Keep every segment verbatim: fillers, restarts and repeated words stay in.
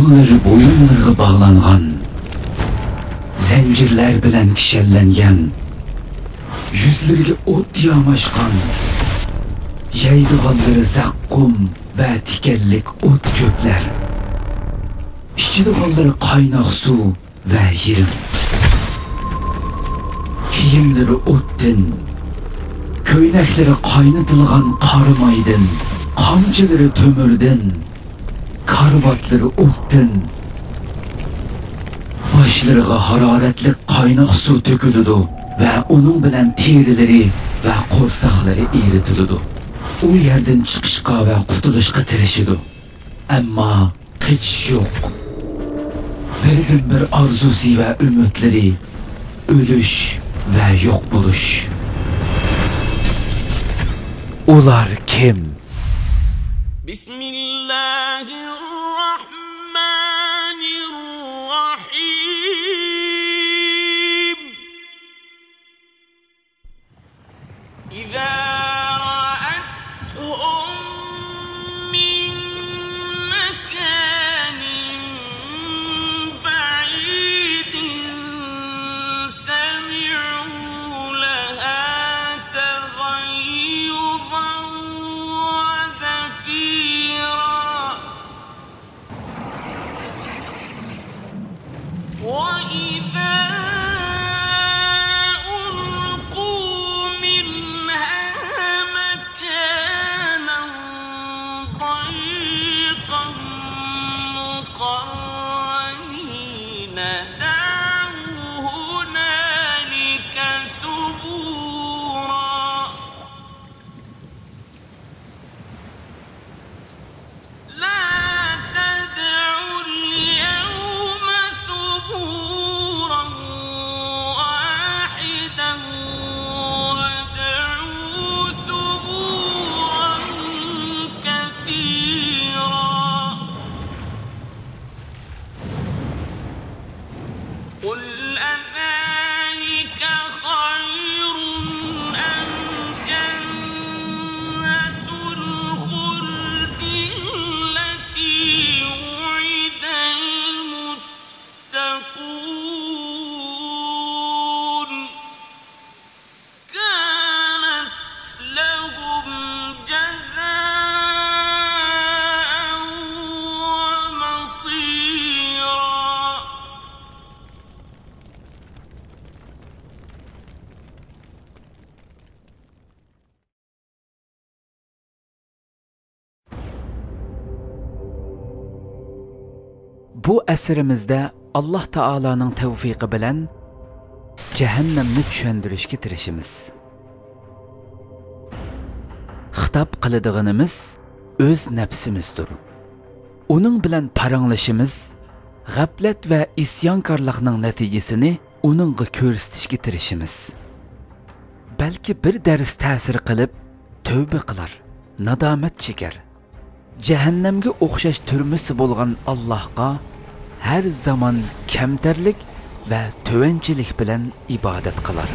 قوللىرى بويۇنلىرىغا باغلانغان، زەنجىرلەر بىلەن كىشەنلەنگەن، يۈزلىرىگە ئوت ياماشقان، يەيدىغانلىرى زەققۇم ۋە تىكەنلىك ئوت-چۆپلەر، ئىچىدىغانلىرى قايناق سۇ ۋە يىرىم. كىيىملىرى ئوتتىن، كۆينەكلىرى قاينىتىلغان قارامايدىن، قامچىلىرى تۆمۈردىن، كارىۋاتلىرى ئوتتىن. باشلىرىغا ھارارەتلىك قايناق سۇ تۆكۈلىدۇ ۋە ئۇنىڭ بىلەن تېرىلىرى ۋە قورساقلىرى ئېرىتىلىدۇ. ئۇ يەردىن چىقىشقا ۋە قۇتۇلۇشقا تىرىشىدۇ. ئەمما قېچىش يوق. بىردىنبىر ئارزۇسى ۋە ئۈمىدلىرى ئۆلۈش ۋە يوق بولۇش. ئۇلار كىم؟ بسم الله الرحمن الرحيم. إذا رأتهم من مكان بعيد سمعوا لها تغيظا وزفيرا. وإذا ألقوا منها مكانا ضيقا مقرنين دعوا هنالك ثبورا. لا تدعوا اليوم ثبورا واحدا وادعوا ثبورا كثيرا. قل أذلك خير أم جنة الخلد التي وعد المتقون كانت لهم جزاء ومصيرا. بۇ ئەسىرىمىزدە ئاللاھ تائالانىڭ تەۋفىقى بىلەن جەھەننەمنى چۈشەندۈرۈشكە تىرىشىمىز. خىتاب قىلىدىغىنىمىز ئۆز نەپسىمىزدۇر. ئۇنىڭ بىلەن پاراڭلىشىمىز، غەپلەت ۋە ئىسيانكارلىقنىڭ نەتىجىسىنى ئۇنىڭغا كۆرسىتىشكە تىرىشىمىز. بەلكى بىر دەرس تەسىر قىلىپ، تەۋبە قىلار، نادامەت چېكەر. جەھەننەمگە ئوخشاش تۈرمىسى بولغان ئاللاھقا ھەر زامان كەمتەرلىك ۋە تۆۋەنچىلىك بىلەن ئىبادەت قىلار.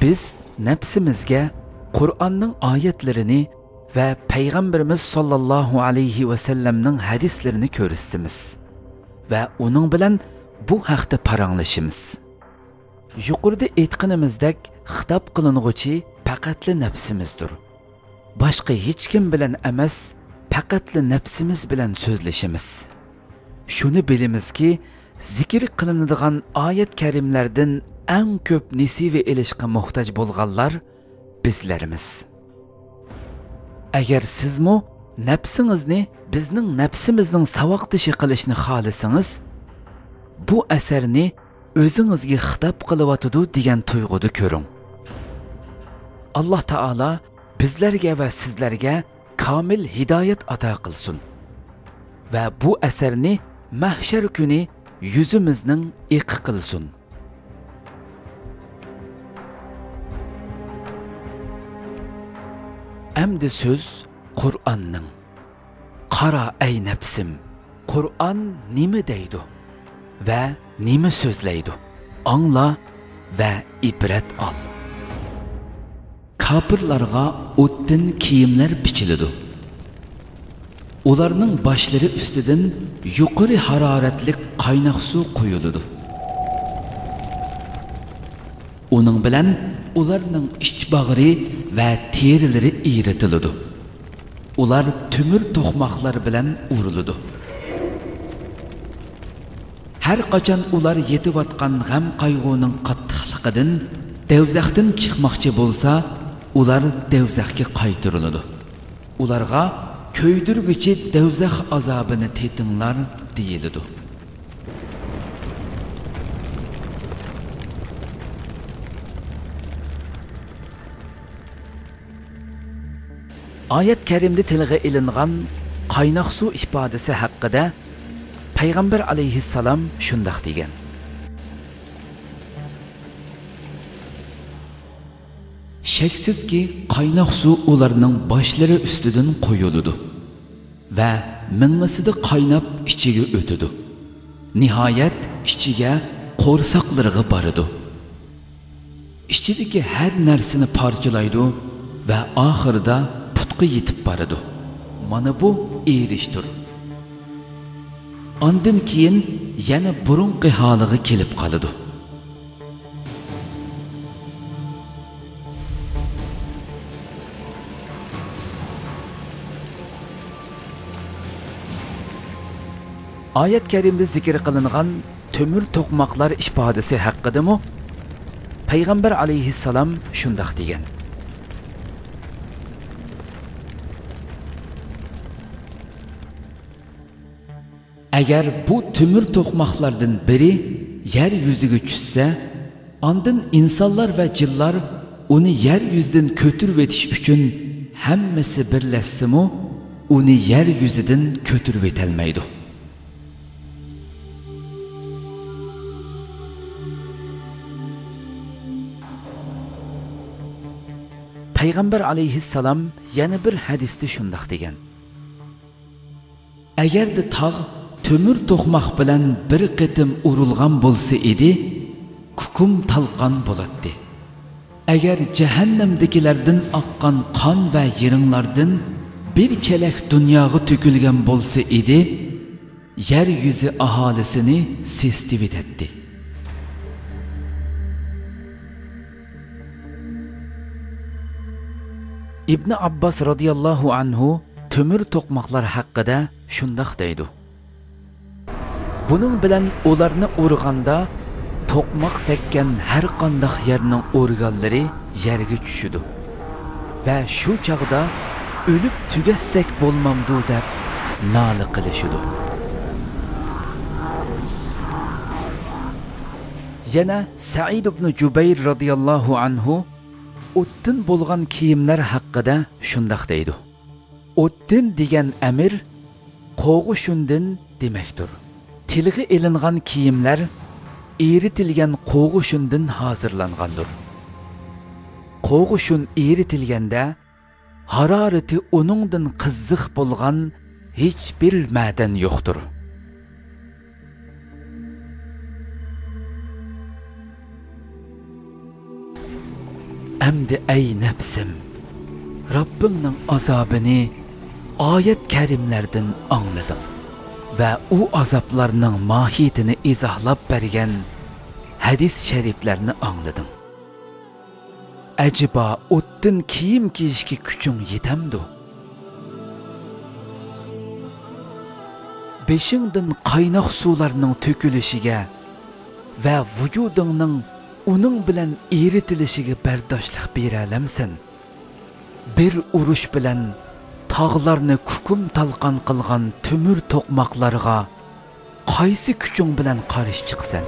بىز نەپسىمىزگە قۇرئاننىڭ ئايەتلىرىنى ۋە پەيغەمبىرىمىز ساللاللاھۇ ئەلەيھى ۋەسەللەمنىڭ ھەدىسلىرىنى كۆرسىتىمىز ۋە ئۇنىڭ بىلەن بۇ ھەقتە پاراڭلىشىمىز. يۇقىرىدا ئېيتقىنىمىزدەك، خىتاب قىلىنغۇچى پەقەتلا نەپسىمىزدۇر. باشقا ھېچكىم بىلەن ئەمەس، پەقەتلا نەپسىمىز بىلەن سۆزلىشىمىز. شۇنى بىلىمىزكى، زىكىر قىلىنىدىغان ئايەت كەرىملەردىن ئەڭ كۆپ نېسىۋە ئېلىشقا موھتاج بولغانلار بىزلەرمىز. ئەگەر سىزمۇ نەپسىڭىزنى بىزنىڭ نەپسىمىزنىڭ ساۋاقدىشى قىلىشنى خالىسىڭىز، بۇ ئەسەرنى ئۆزىڭىزگە خىتاب قىلىۋاتىدۇ دېگەن تۇيغۇدا كۆرۈڭ. ئاللاھ تائالا بىزلەرگە ۋە سىزلەرگە كامىل ھىدايەت ئاتا قىلسۇن ۋە بۇ ئەسەرنى مەھشەر كۈنى يۈزىمىزنىڭ ئېقى قىلسۇن. ئەمدى سۆز قۇرئاننىڭ. قارا، ئەي نەپسىم، قۇرئان نېمە دەيدۇ ۋە نېمە سۆزلەيدۇ؟ ئاڭلا ۋە ئىبرەت ئال. كاپىرلارغا ئوتتىن كىيىملەر بىچىلىدۇ. ئۇلارنىڭ باشلىرى ئۈستىدىن يۇقىرى ھارارەتلىك قايناق سۇ قۇيۇلىدۇ. ئۇنىڭ بىلەن ئۇلارنىڭ ئىچ باغرى ۋە تېرىلىرى ئېرىتىلىدۇ. ئۇلار تۆمۈر توقماقلار بىلەن ئۇرۇلىدۇ. ھەر قاچان ئۇلار يېتىۋاتقان غەم-قايغۇنىڭ قاتتىقلىقىدىن دەۋزەختىن چىقماقچى بولسا، ئۇلار دەۋزەخكە قايتۇرۇلىدۇ. ئۇلارغا، «كۆيدۈرگۈچى دەۋزەخ ئازابىنى تېتىڭلار» دېيىلىدۇ. ئايەت كەرىمدە تىلغا ئېلىنغان قايناق سۇ ئىپادىسى ھەققىدە پەيغەمبەر ئەلەيھىسسالام شۇنداق دېگەن: شەكسىزكى، قايناق سۇ ئۇلارنىڭ باشلىرى ئۈستىدىن قۇيۇلىدۇ ۋە مېڭىسىدا قايناپ ئىچىگە ئۆتىدۇ. نىھايەت، ئىچىگە، قورساقلىرىغا بارىدۇ. ئىچىدىكى ھەر نەرسىنى پارچىلايدۇ ۋە ئاخىرىدا پۇتقا يېتىپ بارىدۇ. مانا بۇ ئېرىشتۇر. ئاندىن كېيىن يەنە بۇرۇنقى ھالىغا كېلىپ قالىدۇ. ئايەت كەرىمدە زىكىر قىلىنغان تۆمۈر توقماقلار ئىپادىسى ھەققىدىمۇ پەيغەمبەر ئەلەيھىسسالام شۇنداق دېگەن: ئەگەر بۇ تۆمۈر توقماقلاردىن بىرى يەر يۈزىگە چۈشسە، ئاندىن ئىنسانلار ۋە جىنلار ئۇنى يەر يۈزىدىن كۆتۈرۈۋېتىش ئۈچۈن ھەممىسى بىرلەشسىمۇ، ئۇنى يەر يۈزىدىن كۆتۈرۈۋېتەلمەيدۇ. پەيغەمبەر ئەلەيھىسسالام يەنە بىر ھەدىستە شۇنداق دېگەن: ئەگەردە تاغ تۆمۈر توقماق بىلەن بىر قېتىم ئۇرۇلغان بولسا ئىدى، كۇكۇم تالقان بولاتتى. ئەگەر جەھەننەمدىكىلەردىن ئاققان قان ۋە يىرىڭلاردىن بىر چېلەك دۇنياغا تۆكۈلگەن بولسا ئىدى، يەر يۈزى ئاھالىسىنى سېسىتىۋېتەتتى. ئىبنى ئابباس رازىياللاھۇ ئەنھۇ تۆمۈر توقماقلار ھەققىدە شۇنداق دەيدۇ: بۇنىڭ بىلەن ئۇلارنى ئۇرغاندا، توقماق تەگكەن ھەر قانداق يەرنىڭ ئورگانلىرى يەرگە چۈشىدۇ ۋە شۇ چاغدا «ئۆلۈپ تۈگەتسەك بولمامدۇ؟» دەپ نالە قىلىشىدۇ. يەنە سەئىد ئىبنى جۇبەير رازىياللاھۇ ئەنھۇ ئوتتىن بولغان كىيىملەر ھەققىدە شۇنداق دەيدۇ: ئوتتىن دېگەن ئەمىر قوغۇشۇندىن دېمەكتۇر. تىلغا ئېلىنغان كىيىملەر ئېرىتىلگەن قوغۇشۇندىن ھازىرلانغاندۇر. قوغۇشۇن ئېرىتىلگەندە، ھارارىتى ئۇنىڭدىن قىزىق بولغان ھېچبىر مەدەن يوقتۇر. ئەمدى ئەي نەپسىم، رەببىڭنىڭ ئازابىنى ئايەت كەرىملەردىن ئاڭلىدىڭ ۋە ئۇ ئازابلارنىڭ ماھىيىتىنى ئىزاھلاپ بەرگەن ھەدىس شەرىپلەرنى ئاڭلىدىڭ. ئەجەبا ئوتتىن كىيىم كىيىشكە كۈچۈڭ يېتەمدۇ؟ بېشىڭدىن قايناق سۇلارنىڭ تۆكۈلۈشىگە ۋە ۋۇجۇدۇڭنىڭ ئۇنىڭ بىلەن ئېرىتىلىشىگە بەرداشلىق بېرەلەمسەن؟ بىر ئۇرۇش بىلەن تاغلارنى كۇكۇم تالقان قىلغان تۆمۈر توقماقلارغا قايسى كۈچۈڭ بىلەن قارشى چىقىسەن؟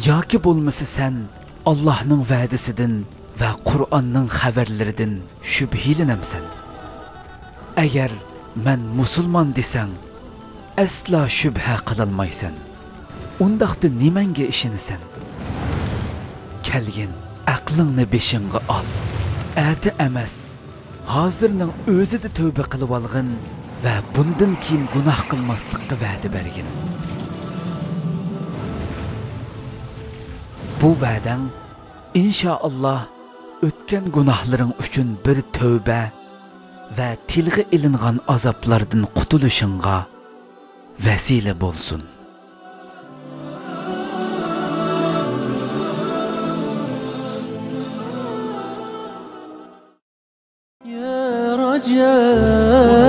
ياكى بولمىسا سەن ئاللاھنىڭ ۋەدىسىدىن ۋە قۇرئاننىڭ خەۋەرلىرىدىن شۈبھىلىنەمسەن؟ ئەگەر مەن مۇسۇلمان دېسەڭ، ئەسلا شۈبھە قىلالمايسەن. ئۇنداقتا نېمەڭگە ئىشىنىسەن؟ كەلگىن، ئەقلىڭنى بېشىڭغا ئال. ئەتە ئەمەس، ھازىرنىڭ ئۆزىدە تەۋبە قىلىۋالغىن ۋە بۇندىن كېيىن گۇناھ قىلماسلىققا ۋەدە بەرگىن. بۇ ۋەدەڭ، ئىنشائاللا، ئۆتكەن گۇناھلىرىڭ ئۈچۈن بىر تەۋبە، ۋە تىلغا ئېلىنغان ئازابلاردىن قۇتۇلۇشۇڭغا ۋەسىلە بولسۇن. يا رجاء